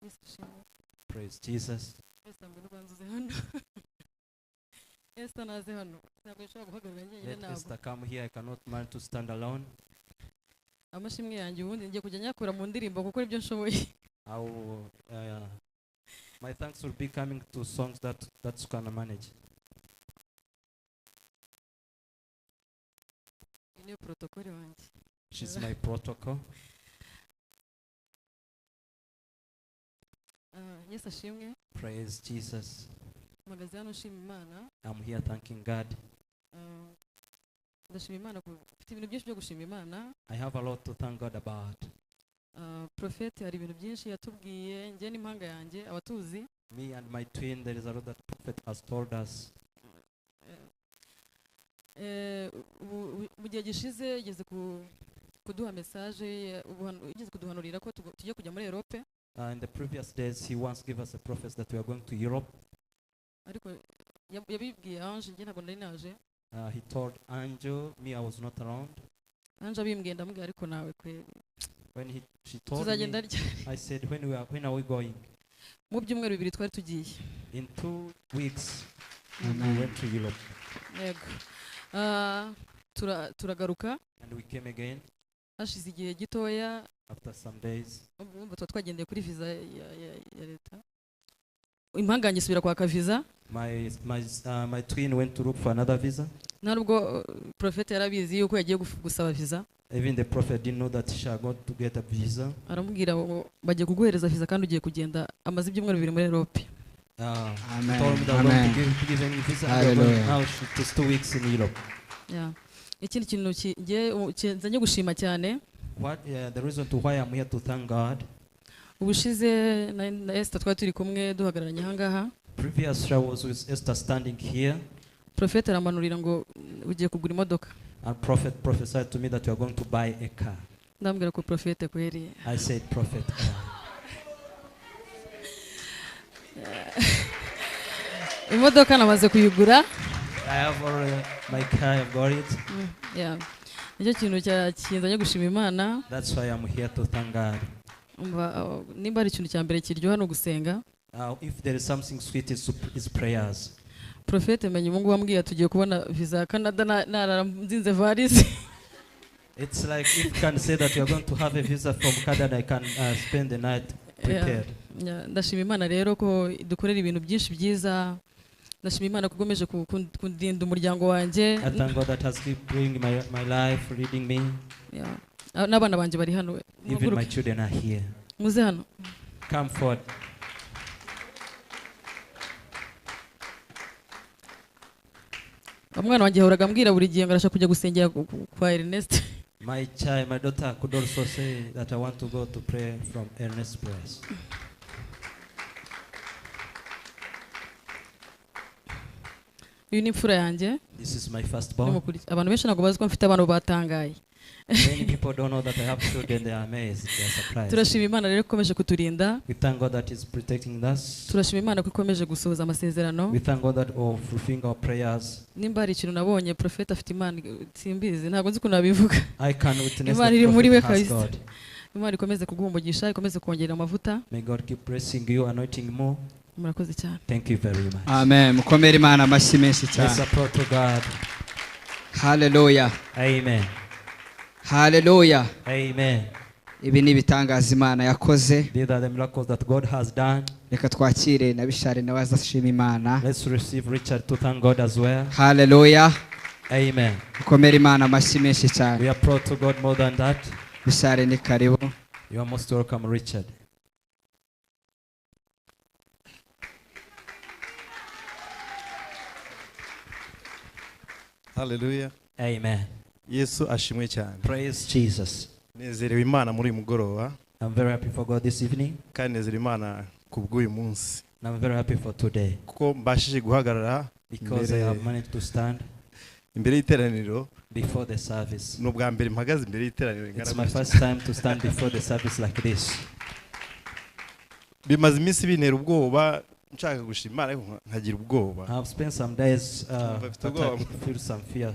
Yesu ashimwe. Praise Jesus. Esther, ngwino ubanze uze hano. Esther naze hano, ntabwo nshobora guhagarara njyenyine. Let Ntabwo Esther come here. I cannot manage to stand alone. Amashimwe yanjye ubundi ngiye kujya nyakura mu ndirimbo kuko nibyo nshoboye. I will, my thanks will be coming to songs that's gonna manage. Iyi niyo protocole wanjye. She's my protocol. Ah, Yesu ashimwe. Praise Jesus. Mpagaze hano nshima Imana. I'm here thanking God. Ah, ndashima Imana mfite ibintu byinshi byo gushima Imana. I have a lot to thank God about. Ah, Prophet hari ibintu byinshi yatubwiye njye n'impanga yanjye abatuzi. Me and my twin, there is a lot that Prophet has told us. Eh, mu gihe gishize yigeze kuduha message, yigeze kuduhanurira ko tugiye kujya muri Europe. In the previous days, he once gave us a prophecy that we are going to Europe. Ariko yabibwiye Ange, njye ntabwo nari naje. He told Angel, me, I was not around. Ange abimbwiye ndamubwira ariko nawe kwe When she told me, tuzagenda ryari? I said, when are we going? Mu byumweru bibiri twari tugiye. In 2 weeks, we Amen. went to Europe. Yego. Turagaruka. And we came again. Hashize igihe gitoya. After some days. Urumva tuba twagendeye kuri visa ya leta. Impanga yanjye isubira kwaka visa. My twin went to look for another visa. Nta nubwo prophet yarabizi yuko yagiye gusaba visa. Even the prophet didn't know that she had got to get a visa. Aramubwira ngo bagiye kuguhereza visa kandi ugiye kugenda amaze ibyumweru bibiri muri Europe. Amen. Told me that we're going to Amen. give him visa and we're going Hallelujah. now to 2 weeks in Europe. Yeah. Ikindi kintu nzanye gushima cyane. What, the reason to why I'm here to thank God. Ubushize na Esther twari turi kumwe duhagararanye aha ngaha. Previously I was with Esther standing here. Prophet aramanurira ngo ugiye kugura imodoka. And prophet prophesied to me that you are going to buy a car. Ndambwira ko prophet kweri. I said prophet. Imodoka namaze kuyigura. I have already my car, I've got it. Yeah. Nicyo kintu kinzanye gushima Imana. That's why I'm here to thank God. Umva, nimba ari ikintu cya mbere kiryoha no gusenga. If there is something sweet, it's prayers. Prophet menye ubu ngubu ambwiye tugiye kubona visa ya Canada narara nzinze valise. It's like if you can say that you are going to have a visa from Canada, I can spend the night prepared. Yeah. Yeah. Ndashima Imana rero ko idukorera ibintu byinshi byiza. Ndashima Imana ko igomeje kundinda umuryango wanjye. I thank God that has keep bringing my life, leading me. Yeah. N'abana banjye bari hano. Even my children are here. Muze hano. Come forward. Umwana wanjye yahoraga ambwira buri gihe ngo arashaka kujya gusengera kwa Ernest. My child, my daughter could also say that I want to go to pray from Ernest prayers. Uyu ni imfura yanjye. This is my first born. Abantu benshi ntabwo bazi ko mfite abantu batangaye. Many people don't know that I have children. They are amazed. They are surprised. Turashima Imana rero ikomeje kuturinda. We thank God that is protecting us. Turashima Imana ko ikomeje gusohoza amasezerano. We thank God that all fulfilling our prayers. Nimba hari ikintu nabonye prophet afite Imana simbizi ntabwo nzi ukuntu nabivuga. I can witness Imana that iri muri we prophet has kabisa. God. Imana ikomeze kuguha umugisha, ikomeze kongera amavuta. May God keep blessing you, anointing more. Murakoze cyane. Thank you very much. Amen. Mukomere Imana amashyi menshi cyane. Let's applaud to God. Hallelujah. Amen. Hallelujah. Amen. Ibi ni ibitangaza Imana yakoze. These are the miracles that God has done. Reka twakire na Bishari nawe azashima Imana. Let's receive Richard to thank God as well. Hallelujah. Amen. Mukomere Imana amashyi menshi cyane. We applaud to God more than that. Bishari ni karibu. You are most welcome, Richard. Hallelujah. Amen. Yesu ashimwe cyane. Praise Jesus. Nezerewe Imana muri uyu mugoroba. I'm very happy for God this evening. Kandi nezerewe Imana kubw'uyu munsi. And I'm very happy for today. Kuko mbashije guhagarara Because I have managed to stand imbere y'iteraniro before the service. Ni ubwa mbere mpagaze imbere y'iteraniro It's ringana my gutya. first time to stand before the service like this. Bimaze iminsi bintera ubwoba nshaka gushima Imana ariko nkagira ubwoba. I've spent some days, Mfite but I ubwoba. could feel some fear.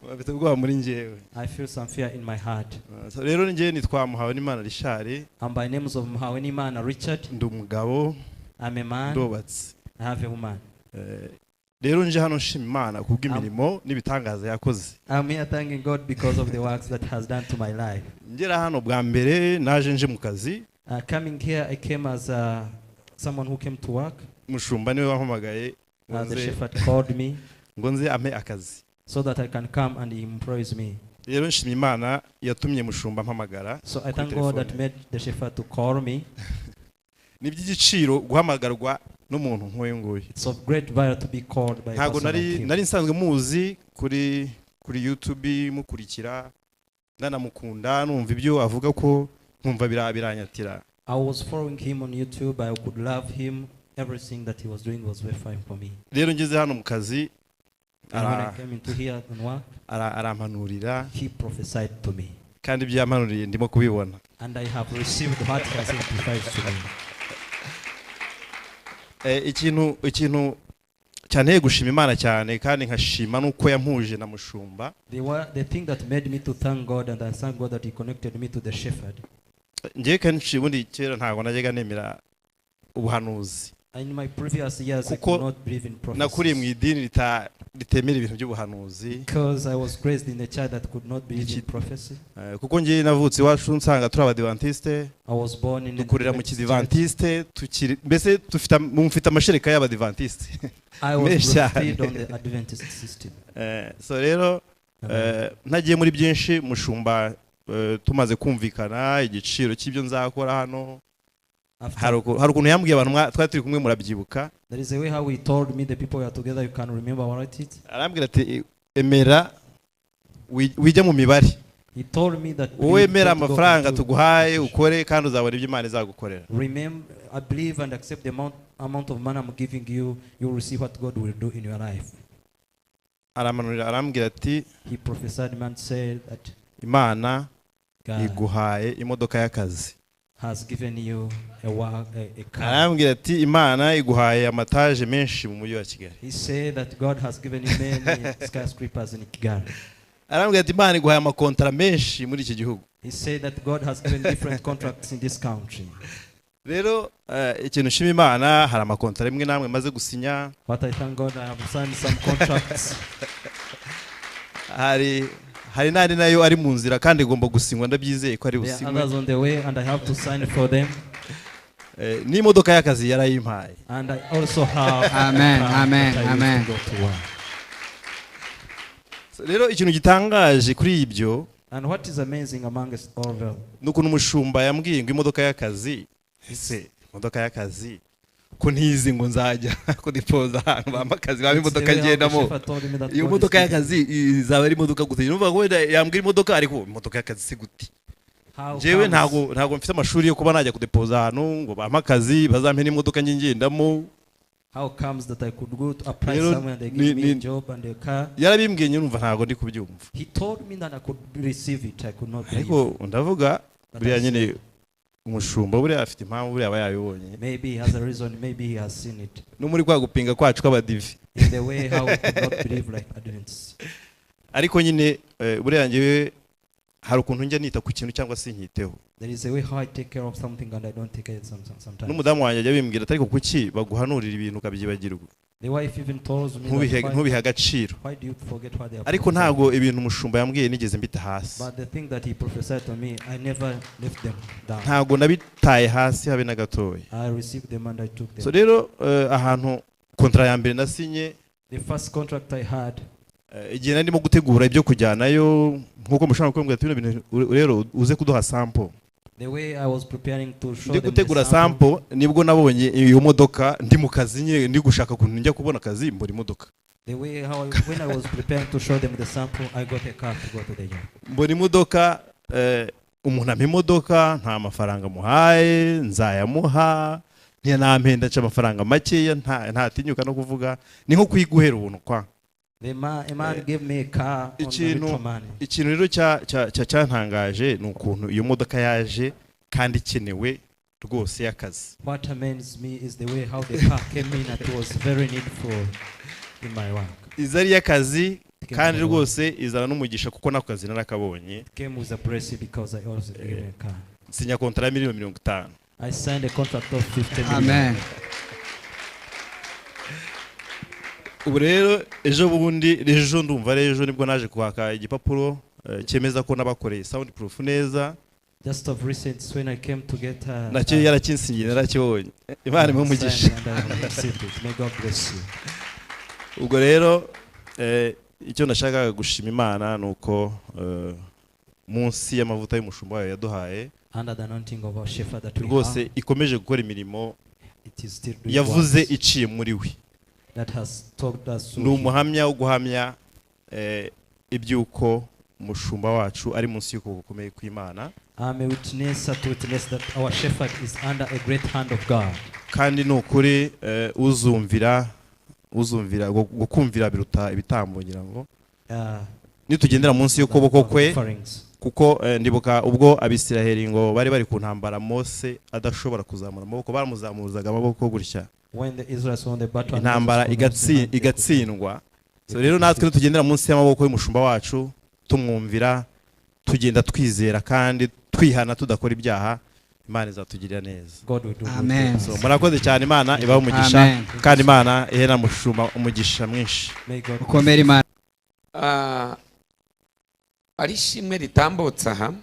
Bafite ubwoba muri njyewe. I feel some fear in my heart. So rero njyewe nitwa Muhawenimana Richard. I'm by names of Muhawenimana Richard. Ndi umugabo. I'm a man. Ndubatse. I have a woman. Rero nje hano nshima Imana kubw'imirimo n'ibitangaza yakoze. I'm here thanking God because of the works that has done to my life. Ngera hano bwa mbere naje nje mu kazi. Coming here, I came as someone who came to work. Mushumba niwe wampamagaye. The shepherd called me ngo nze ampe akazi. So that I can come and he employs me. Rero nshima Imana yatumye mushumba mpamagara. So I thank God that made the shepherd to call me. Ni iby'igiciro guhamagarwa n'umuntu nk'uyu nguyu. It's of great value to be called by a Ntabwo person like him. nari nsanzwe muzi kuri YouTube mukurikira, ndanamukunda, numva ibyo avuga ko nkumva biranyatira. I was following him on YouTube. I could love him. Everything that he was doing was very fine for me. Rero ngeze hano mu kazi, And when I came into here and work, arampanurira. He prophesied to me. Kandi ibyo yampanuriye ndimo kubibona. And I have received what he has prophesied to me. Ikintu cyanteye gushima Imana cyane kandi nkashima nuko yampuje na mushumba. The thing that made me to thank God, and I thank God that he connected me to the shepherd. Njye kenshi ubundi kera ntabwo najyaga nemera ubuhanuzi. In my previous years, I Kuko could not believe in prophecies. nakuriye mu idini ritemera ibintu by'ubuhanuzi. Because I was raised in a church that could not believe in prophecy. Kuko njye navutse iwacu nsanga turi abadivantiste. I was born in Dukurira mu Adventist kidivantiste, tukiri mbese mufite amashereka y'abadivantiste. I was Menshi cyane. breastfed on the Adventist system. So rero, Amen. Ntagiye muri byinshi, mushumba, tumaze kumvikana igiciro cy'ibyo nzakora hano. After Hari ukuntu yambwiye abantu twari turi kumwe murabyibuka. There is a way how he told me the people were together, you can remember what it is. Arambwira ati emera wijya mu mibare. He told me that Wowe believe, emera don't go amafaranga into tuguhaye competition. ukore kandi uzabona ibyo Imana izagukorera. Remember, I believe and accept the amount of money I'm giving you, you will see what God will do in your life. Aramanurira arambwira ati He prophesied man said that Imana God iguhaye imodoka y'akazi. has given you a car. Arambwira ati Imana iguhaye amataje menshi mu mujyi wa Kigali. He said that God has given you many skyscrapers in Kigali. Arambwira ati Imana iguhaye amakontara menshi muri iki gihugu. He said that God has given different contracts in this country. Rero, ikintu nshima Imana hari amakontara imwe namwe maze gusinya. But I thank God I have signed some contracts. Hari n'andi nayo ari mu nzira kandi igomba gusinywa, ndabyizeye ko ari There are businywe. others on the way and I have to sign for them. N'imodoka y'akazi yarayimpaye. And I also have Amen, a car amen, that I used to amen. go to work. So, rero ikintu gitangaje kuri ibyo And what is amazing amongst all them ni ukuntu umushumba yambwiye ngo imodoka y'akazi, ese imodoka y'akazi ko ntizi ngo nzajya kudipoza ahantu bampa akazi, bampa It's the imodoka way how the ngendamo. shepherd told me that Iyo God is modoka giving y'akazi izaba ari imodoka gute? Numva ko wenda yambwira imodoka, ariko imodoka y'akazi si gute? How Njyewe comes ntago mfite amashuri yo kuba najya kudepoza ahantu ngo bampe akazi, bazampe n'imodoka njye ngendamo. How comes that I could go to apply Rero somewhere and they give me a job and a car? Yarabimbwiye nyine numva ntago ndi kubyumva. He told me that I could receive it. I could not believe. Ariko ndavuga But buriya I nyine said, umushumba buriya afite impamvu, buriya aba yabibonye. Maybe he has a reason, maybe he has seen it. No muri kwa gupinga kwacu kw'abadive. In the way how we could not believe like Adventists. Ariko nyine, buriya njyewe hari ukuntu njya nita ku kintu cyangwa se nkiteho. There is a way how I take care of something and I don't take care of sometimes. N'umudamu wanjye ajya bimbwira ati ariko kuki baguhanurira ibintu ukabyibagirwa? The wife even tells me that Ntubihe agaciro. why do you forget what they are Ariko prophesying? ntago ibintu umushumba yambwiye nigeze mbita hasi. But the thing that he prophesied to me, I never left them down. Ntago nabitaye hasi habe na gatoya. I received them and I took them. So rero, ahantu kontra ya mbere nasinye, The first contract I had, igihe nari ndimo gutegura ibyo kujyanayo, nkuko mushobora kumbwira ati bino bintu rero uze kuduha sample. The way I was preparing to show Ndi them the gutegura sample, sample nibwo nabonye iyo modoka ndi mu kazi nyine, ndi gushaka ukuntu njya kubona akazi mbona imodoka. The way how I, when I was preparing to show them the sample, I got a car to go to the job. Mbona imodoka, umuntu ampa imodoka nta mafaranga muhaye, nzayamuha, ntiyanampenda aca amafaranga makeya, ntatinyuka no kuvuga, ni nko kuyiguhera ubuntu kwa. The a man gave me a car on the little money. Ikintu rero cyantangaje ni ukuntu iyo modoka yaje kandi ikenewe rwose y'akazi. What amazes me is the way how the car came in and was very needful in my work. Iza ari iy'akazi Came Kandi from the Lord. rwose izana n'umugisha kuko nako kazi narakabonye. It came with a blessing because I also gave a car. Nsinya kontara ya miliyoni 50. I signed a contract of 50 million. Amen. Ubu rero ejo bundi, ejo ndumva ari ejo, nibwo naje kwaka igipapuro cyemeza ko nabakoreye sound proof neza. Just of recent when I came to get Nacyo yarakinsingiye, narakibonye. Imana imuhe umugisha. signed and I received it. May God bless you. Ubwo rero icyo nashakaga gushima Imana ni uko munsi y'amavuta y'umushumba wayo yaduhaye, Under the anointing of our shepherd that we rwose have, ikomeje gukora imirimo it is still doing yavuze works iciye muri we. That has talked us Ni through him. umuhamya wo guhamya iby'uko umushumba wacu ari munsi y'ukuboko gukomeye kw'Imana. I'm a witness to witness that our shepherd is under a great hand of God. Kandi ni ukuri uzumvira gukumvira biruta ibitambo, ngira ngo nitugendera munsi y'ukuboko kwe, Offerings. kuko ndibuka ubwo Abisiraheli ngo bari bari ku ntambara, Mose adashobora kuzamura amaboko, baramuzamuzaga amaboko gutya, When the Israelites won the battle and intambara Moses could not stand, they could igatsindwa. So rero natwe nitugendera munsi y'amaboko y'umushumba wacu, tumwumvira, tugenda twizera kandi twihana, tudakora ibyaha, Imana izatugirira neza. God will do good Amen. to us. So murakoze cyane, Imana ibahe umugisha. Amen. Kandi Imana ihe na mushumba umugisha mwinshi. May God Ukomere Imana. Ah, ari ishimwe ritambutse aha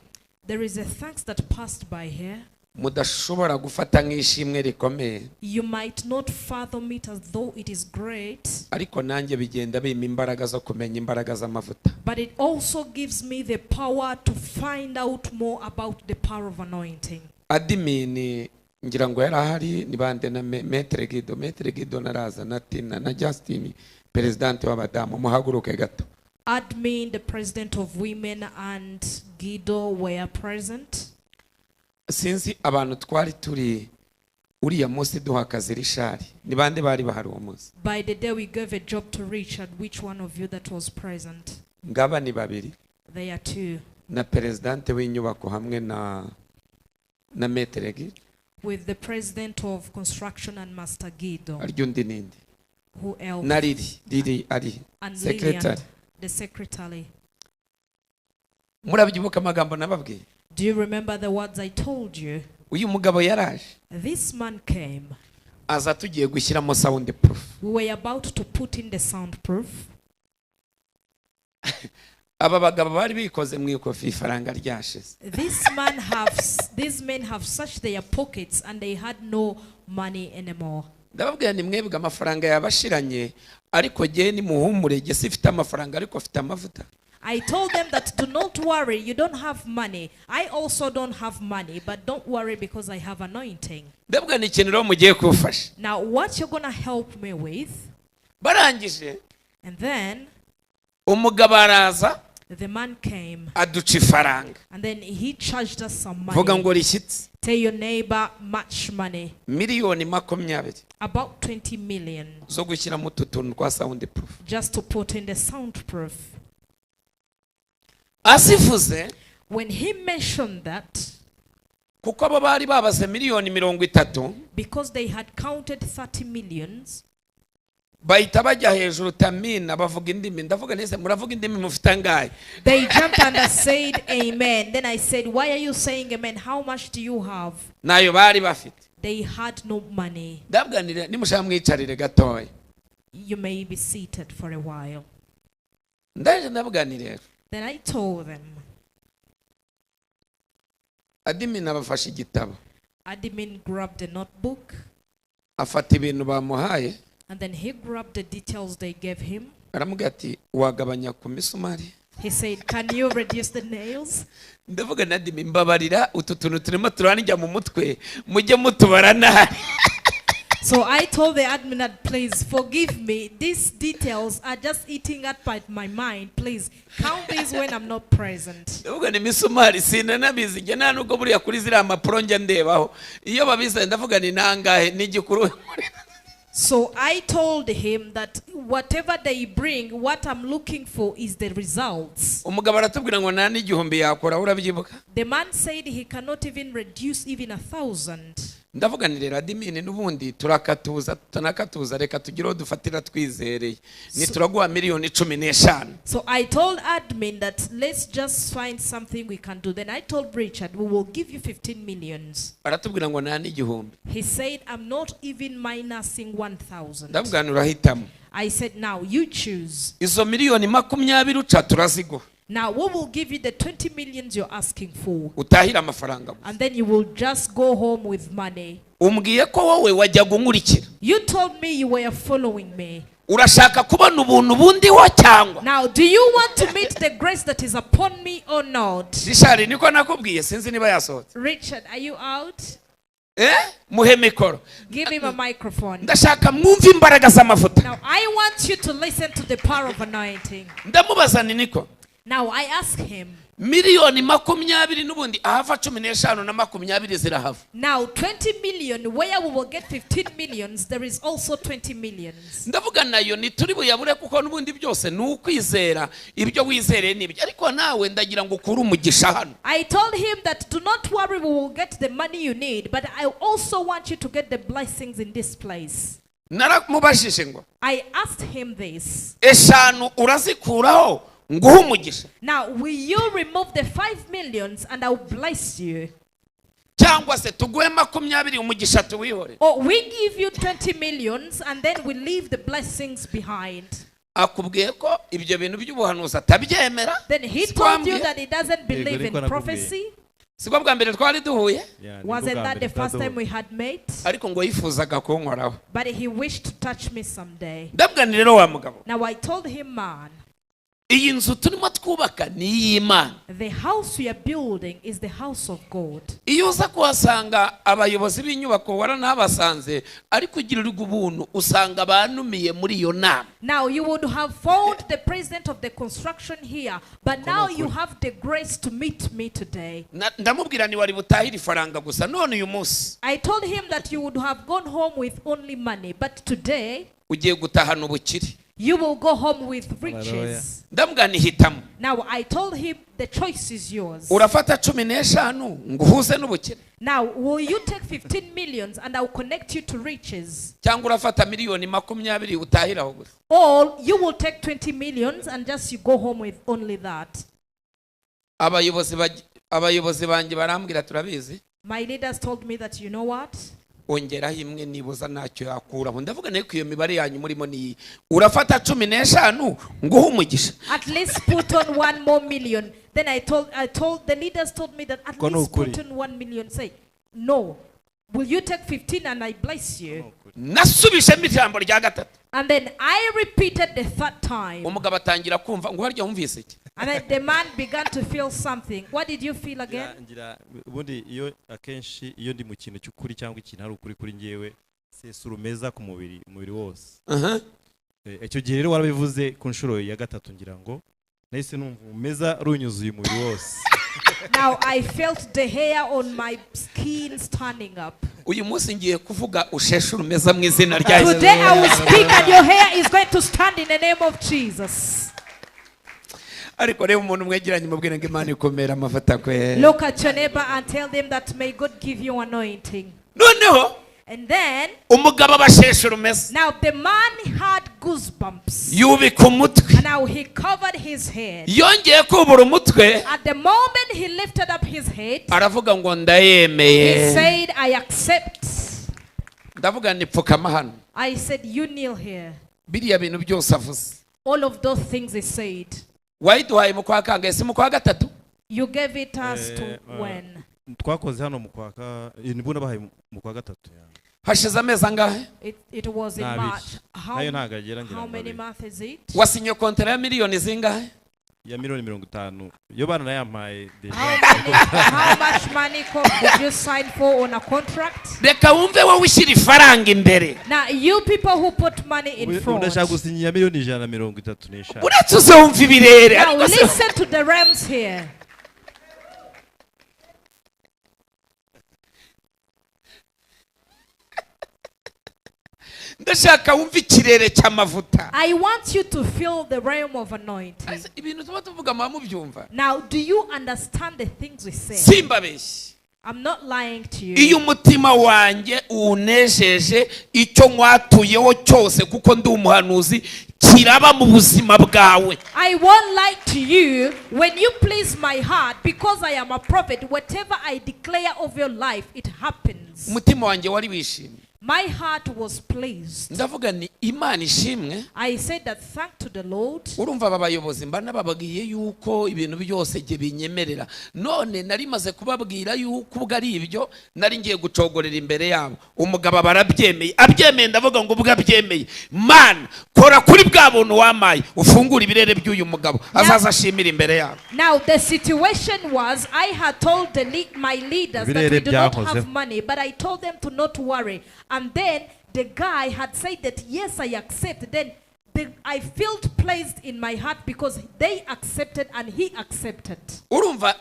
There is a thanks that passed by here. Mudashobora gufata nk'ishimwe rikomeye, You might not fathom it as though it is great, ariko nanjye bigenda bimpa imbaraga zo kumenya imbaraga z'amavuta. But it also gives me the power to find out more about the power of anointing. Admin ngira ngo yari ahari ni bande na Maître Guido, Maître Guido naraza na Tina na Justin, perezidante w'abadamu, muhaguruke gato. Admin, the president of women, and Guido were present. Sinzi abantu twari turi uriya munsi duha akazi Richard, ni bande bari bahari uwo munsi? By the day we gave a job to Richard, which one of you that was present? Ngaba ni babiri. There are two. Na perezidante w'inyubako hamwe na Maître Guido. With the president of construction and Master Guido. Arya undi ninde? Who else? Na Lili, Lili ari And secretary. Lillian, the secretary. Murabyibuka amagambo nababwiye? Do you remember the words I told you? Uyu mugabo yaraje, This man came. Aza tugiye gushyiramo sound proof. We were about to put in the soundproof. Aba bagabo bari bikoze mu ikofi, ifaranga ryashize. These men have searched their pockets and they had no money anymore. Ndababwira ni mwebwe amafaranga yabashiranye, ariko jye nimuhumure, jye sifite amafaranga ariko afite amavuta. I told them that do not worry, you don't have money. I also don't have money, but don't worry because I have anointing. Ndababwira ni ikintu rero mugiye kumfasha. Now, what you're gonna help me with? Barangije, And then umugabo araza, the man came aduca ifaranga. And then he charged us some Vuga money. ngo rishyitse. Tell your neighbor, much money. Miliyoni 20 About 20 million zo gushyiramo utu tuntu twa sound proof. Just to put in the soundproof. Asivuze, When he mentioned that, kuko abo bari babaze miliyoni 30, because they had counted 30 millions, bahita bajya hejuru tamina, bavuga indimi. Ndavuga neza, muravuga indimi mufite angahe? They jumped and said, "Amen." Then I said, "Why are you saying amen? How much do you have?" Nayo bari bafite. They had no money. Ndabwanira nimushaka mwicarire gatoya. You may be seated for a while. Ndaje ndabwanira rero, Then I told them, admin abafashe igitabo, Admin grabbed a notebook afata ibintu bamuhaye, and then he grabbed the details they gave him. Aramubwira ati wagabanya ku misumari? He said, "Can you reduce the nails?" Ndavuga na admin, mbabarira, utu tuntu turimo turanjya mu mutwe, mujye mutubara nabi. So I told the admin that please forgive me. These details are just eating up by my mind. Please count these when I'm not present. Ndavuga ni imisumari sinanabizi njye, nta nubwo buriya kuri ziriya mpapuro njya ndebaho iyo babizanye. Ndavuga ni nangahe n'igikuru. So I told him that whatever they bring, what I'm looking for is the results. Umugabo aratubwira ngo nta n'igihumbi yakora, urabyibuka? The man said he cannot even reduce even 1,000. Ndavuga ni rero admin, n'ubundi turakatuza tutanakatuza, reka tugire aho dufatira twizereye, nituraguha miliyoni 15. So I told admin that let's just find something we can do. Then I told Richard, we will give you 15 millions. Baratubwira ngo nta n'igihumbi. He said, I'm not even minusing 1,000. Ndavuga nti urahitamo. I said, now you choose. Izo miliyoni 20 uca turaziguha. Now we will give you the 20 millions you're asking for. Utahire amafaranga gusa. And then you will just go home with money. Umbwiye ko wowe wajyaga unkurikira. You told me you were following me. Urashaka kubona ubuntu bundiho cyangwa? Now, do you want to meet the grace that is upon me or not? Richard, niko nakubwiye, sinzi niba yasohotse. Richard, are you out? Eh, muhe mikoro. Give him a microphone. Ndashaka mwumve imbaraga z'amavuta. Now, I want you to listen to the power of anointing. Ndamubaza ni niko. Now, I ask him, Miliyoni 20 n'ubundi ahava 15 na 20 zirahava. Now 20 million, where we will get 15 millions, there is also 20 millions. Ndavuga nayo ntituri buyabure kuko n'ubundi byose ni ukwizera, ibyo wizereye nibyo, ariko nawe ndagira ngo ukure umugisha hano. I told him that do not worry, we will get the money you need, but I also want you to get the blessings in this place. Naramubajije ngo I asked him this. 5 urazikuraho nguhe umugisha, Now, will you remove the 5 millions and I'll bless you? Cyangwa se tuguhe 20 umugisha tuwihore? Or we give you 20 millions and then we leave the blessings behind. Akubwiye ko ibyo bintu by'ubuhanuzi atabyemera. Then he Siko told you wambwiye? that he doesn't believe Niko in nakubwiye. prophecy. Siko bwa mbere twari duhuye? Yeah, nibwo Wasn't bwa that mbere the first time twaduhuye. we had met? Ariko ngo yifuzaga kunkoraho. But he wished to touch me someday. Ndabwira nti rero wa mugabo, Now I told him, man, iyi nzu turimo twubaka ni iy'Imana. The house we are building is the house of God. Iyo uza kuhasanga abayobozi b'inyubako waranahabasanze, ariko ugirirwa ubuntu usanga banumiye muri iyo nama. Now you would have found the president of the construction here, but now you have the grace to meet me today. Ndamubwira ni wari butahire ifaranga gusa, none uyu munsi I told him that you would have gone home with only money, but today ugiye gutahana ubukire. You will go home with riches. Ndamubwira nti hitamo. Now I told him the choice is yours. Urafata 15 ngo uhuze n'ubukire, Now, will you take 15 millions and I'll connect you to riches? Cyangwa urafata miliyoni 20 utahiraho gusa? Or you will take 20 millions and just you go home with only that? Abayobozi banjye barambwira turabizi. My leaders told me that, you know what? Ongeraho imwe nibuza ntacyo yakuraho. Ndavuga nayo ko iyo mibare yanyu murimo niyi, urafata 15 nguhe umugisha. At least put on one more million. Then I told the leaders told me that at Kono least put ukuri. on 1 million. Say, no. Will you take 15 and I bless you? Nasubijemo ijambo rya gatatu. And then I repeated the third time. Umugabo atangira kumva ngo harya wumvise iki? And then the man began to feel something. What did you feel again? Ngira ubundi iyo akenshi iyo ndi mu kintu cy'ukuri cyangwa ikintu ari ukuri kuri njyewe sesa urumeza ku mubiri, umubiri wose. Icyo gihe rero warabivuze ku nshuro ya gatatu, ngira ngo nahise numva umeza runyuzuye umubiri wose. Now I felt the hair on my skin standing up. Uyu munsi ngiye kuvuga usheshe urumeza mu izina rya Yesu. Today I will speak and your hair is going to stand in the name of Jesus. Ariko reba umuntu mwegeranye mubwire ngo Imana ikomera amavuta kwe. Look at your neighbor and tell them that may God give you anointing. Noneho And then, umugabo abasheshe urumeza, now the man had goosebumps. Yubika umutwe. And now he covered his head. Yongeye kubura umutwe, At the moment he lifted up his head, aravuga ngo ndayemeye. He said, I accept. Ndavuga nti pfukama hano. I said, you kneel here. Biriya bintu byose avuze, All of those things he said. Wayiduhaye mu kwa kangahe? Si mu kwa gatatu? You gave it us to when? Twakoze hano mu kwa ka nibwo nabahaye mu kwa gatatu. Hashize amezi angahe? It was in Ni abiri. March. How, Nayo ntabwo agera ngira how ngo many abiri. months is it? Wasinye kontara ya miliyoni zingahe? Ya miliyoni 50 yo baranayampaye déjà. How much money did you sign for on a contract? Reka wumve wowe ushyira ifaranga imbere. Now, you people who put money in Ubu front. ndashaka gusinya iya miliyoni 135. Uretse uze wumva ibirere. Now, Ariko se listen to the realms here. Ndashaka wumve ikirere cy'amavuta. I want you to feel the realm of anointing. Ese ibintu tuba tuvuga muba mubyumva? Now, do you understand the things we say? Simbabeshye. I'm not lying to you. Iyo umutima wanjye uwunejeje, icyo nkwatuyeho cyose, kuko ndi umuhanuzi, kiraba mu buzima bwawe. I won't lie to you. When you please my heart, because I am a prophet, whatever I declare of your life, it happens. Umutima wanjye wari wishimye. My heart was pleased. Ndavuga ni Imana ishimwe. I said that thank to the Lord. Urumva aba bayobozi mba nababwiye yuko ibintu byose jye binyemerera. None nari maze kubabwira yuko ubwo ari ibyo nari ngiye gucogorera imbere yabo, umugabo aba arabyemeye. Abyemeye, ndavuga ngo ubwo abyemeye, Mana, kora kuri bwa buntu wamaye, ufungure ibirere by'uyu mugabo, azaza ashimira imbere yabo. Now, the situation was I had told my leaders that Ibirere we do not byankozeho. have money, but I told them to not worry. And then the guy had said that, yes, I accept. Then I felt pleased in my heart because they accepted and he accepted. Urumva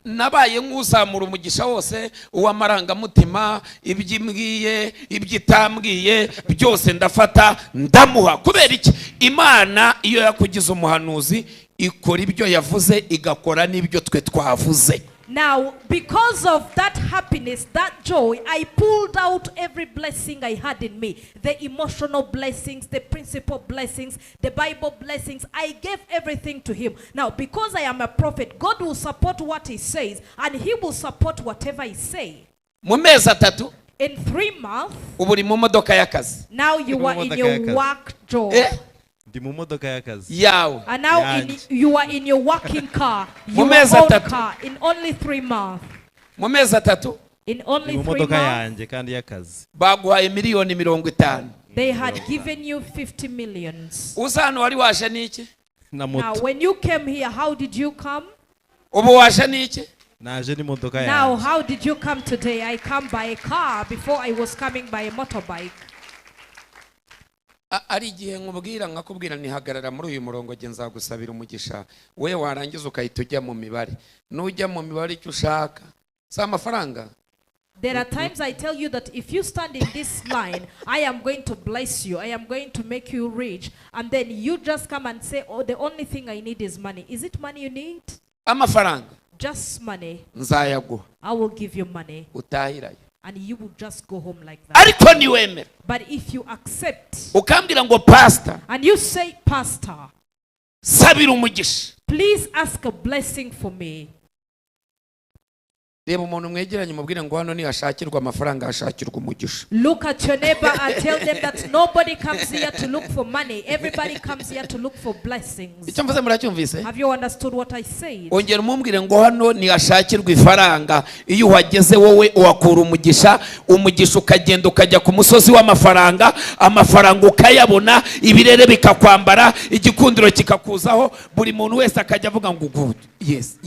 nabaye nk'uzamura umugisha wose uw'amarangamutima, ibyo imbwiye, ibyo itambwiye byose, ndafata ndamuha. Kubera iki? Imana iyo yakugize umuhanuzi ikora ibyo yavuze, igakora n'ibyo twe twavuze. Now, because of that happiness, that joy, I pulled out every blessing I had in me. The emotional blessings, the principal blessings, the Bible blessings. I gave everything to him. Now, because I am a prophet, God will support what he says and he will support whatever I say. Mu mezi 3, In 3 months, ubu uri mu modoka y'akazi. now you Mu are in modoka your y'akazi. work job. Eh? Ndi mu modoka y'akazi. Yawe. And now Yanjye. you are in your working car, Mu your mezi own 3. car, in only 3 months. Mu mezi 3, In Ndi only mu 3 modoka months, yanjye kandi y'akazi. Baguhaye miliyoni 50. they had given you 50 millions. Uza hano wari waje n'iki? Na Now, moto. when you came here, how did you come? Ubu waje n'iki? Naje n'imodoka Now, yanjye. how did you come today? I come by a car. Before, I was coming by a motorbike. Ari igihe nkubwira, nkakubwira ntihagarara muri uyu murongo, jye nzagusabira umugisha, we warangiza ukahita ujya mu mibare. Nujya mu mibare, icyo ushaka si amafaranga. There are times I tell you that if you stand in this line, I am going to bless you. I am going to make you rich. And then you just come and say, "Oh, the only thing I need is money." Is it money you need? Amafaranga. Just money. Nzayaguha. I will give you money. Utahirayo. And you will just go home like that. Ariko niwemera, But if you accept ukambwira ngo pastor, and you say, "Pastor, sabira umugisha," please ask a blessing for me." Reba umuntu mwegeranye, umubwire ngo hano ntihashakirwa amafaranga, hashakirwa umugisha. Look at your neighbor and tell them that nobody comes here to look for money. Everybody comes here to look for blessings. Icyo mvuze muracyumvise? Have you understood what I said? Ongera umumbwire ngo hano ntihashakirwa ifaranga. Iyo uhageze wowe uhakura umugisha, umugisha ukagenda ukajya ku musozi w'amafaranga, amafaranga ukayabona, ibirere bikakwambara, igikundiro kikakuzaho, buri muntu wese akajya avuga ngo good, yes,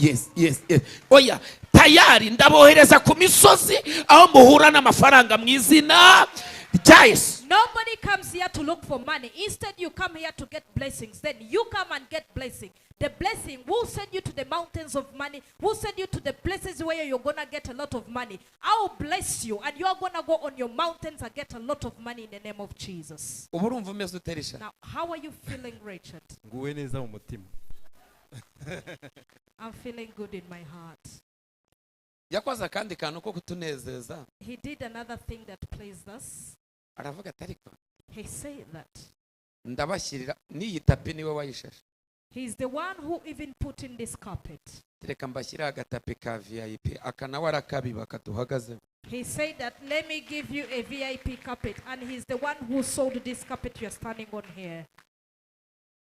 oya, tayari ndabohereza ku misozi aho muhura n'amafaranga mu izina rya Yesu. Nobody comes here to look for money. Instead, you come here to get blessings. Then you come and get blessing. The blessing will send you to the mountains of money, will send you to the places where you're going to get a lot of money. I will bless you, and you are going to go on your mountains and get a lot of money in the name of Jesus. Ubu urumva umeze ute, Richard? Now, how are you feeling, Richard? Nguwe neza mu mutima. I'm feeling good in my heart. Yakoze akandi kantu ko kutunezeza. He did another thing that pleased us. Aravuga ati ariko He said that ndabashyirira n'iyi tapi, niwe wayishashe. He's the one who even put in this carpet. Reka mbashyireho agatapi ka VIP, aka nawe arakabiba kaduhagazeho. He said that let me give you a VIP carpet, and he's the one who sold this carpet you're standing on here.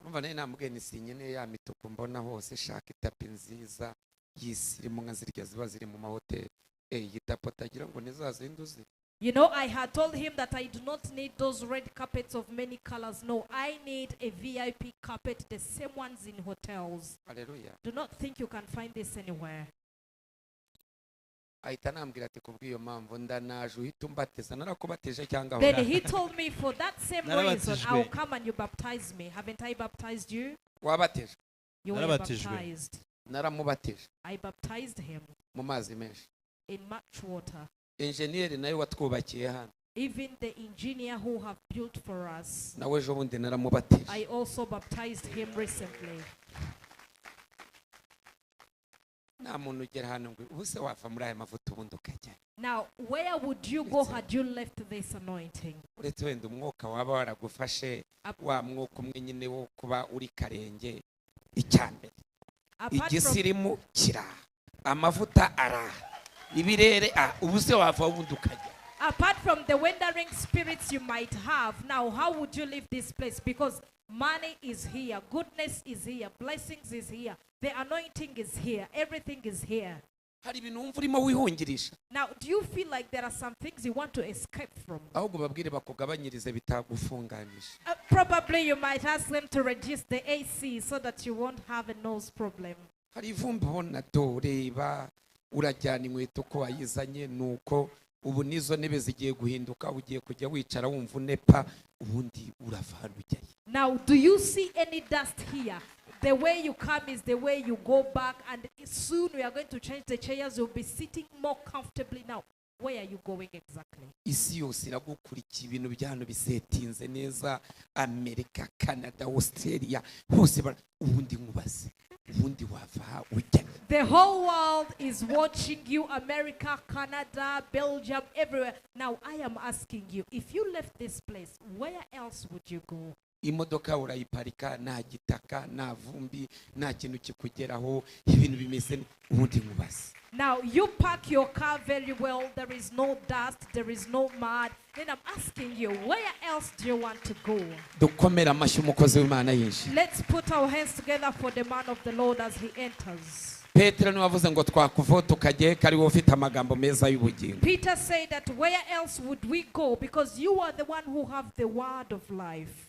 Urumva nayo namubwiye ni sinyine ya mituku mbona hose, shaka itapi nziza y'isirimu nka zirya ziba ziri mu mahoteli. Eh, iyi tapi utagira ngo ni za zindi uzi. I had told him that I do not need those red carpets of many colors. No, I need a VIP carpet, the same ones in hotels. Aleluya. Do not think you can find this anywhere. Ahita anambwira ati kubw'iyo mpamvu ndanaje uhita umbatiza. Narakubatije cyangwa? Then he told me, for that same reason, Narabatijwe. I will come and you baptize me. Haven't I baptized you? Wabatije. You were Narabatijwe. baptized. Naramubatije. I baptized him Mu mazi menshi. In much water. Enjeniyeri nawe watwubakiye hano, Even the engineer who have built for us, nawe ejo bundi naramubatije. I also baptized him recently. Nta muntu ugera hano ngo ubu se wava muri aya mavuta ubundi ukajya? Now, where would you go had you left this anointing? Uretse wenda umwuka waba waragufashe, wa mwuka umwe nyine wo kuba uri karenge icya mbere. Apart from, Igisirimu kiraha, amavuta araha, ibirere aha, ubu se wava ubundi ukajya? Apart from the wandering spirits you might have, now how would you leave this place? Because money is here, goodness is here, blessings is here, the anointing is here, everything is here. Hari ibintu wumva urimo wihungirisha? Now, do you feel like there are some things you want to escape from? Ahubwo babwire bakugabanyirize bitagufunganisha. Probably you might ask them to reduce the AC so that you won't have a nose problem. Hari ivumbi ubona do reba urajyana inkweto uko wayizanye nuko ubu n'izo ntebe zigiye guhinduka ugiye kujya wicara wumva unepa ubundi urava hano ujyayo? Now, do you see any dust here? The way you come is the way you go back, and soon we are going to change the chairs. You'll be sitting more comfortably now. Where are you going exactly? Isi yose iragukurikiye ibintu bya hano bisetinze neza Amerika Canada Australia hose bara- ubundi nkubaze ubundi wava aha ujya? The whole world is watching you: America, Canada, Belgium, everywhere. Now, I am asking you, if you left this place, where else would you go? Imodoka urayiparika nta gitaka nta vumbi nta kintu kikugeraho ibintu bimeze ne- ubundi nkubaze. Now, you park your car very well. There is no dust, there is no mud. Then I'm asking you, where else do you want to go? Dukomere amashyi umukozi w'Imana yinjiye. Let's put our hands together for the man of the Lord as he enters. Petero niwe wavuze ngo twakuvaho tukajya ko ari wowe ufite amagambo meza y'ubugingo. Peter said that where else would we go? Because you are the one who have the word of life.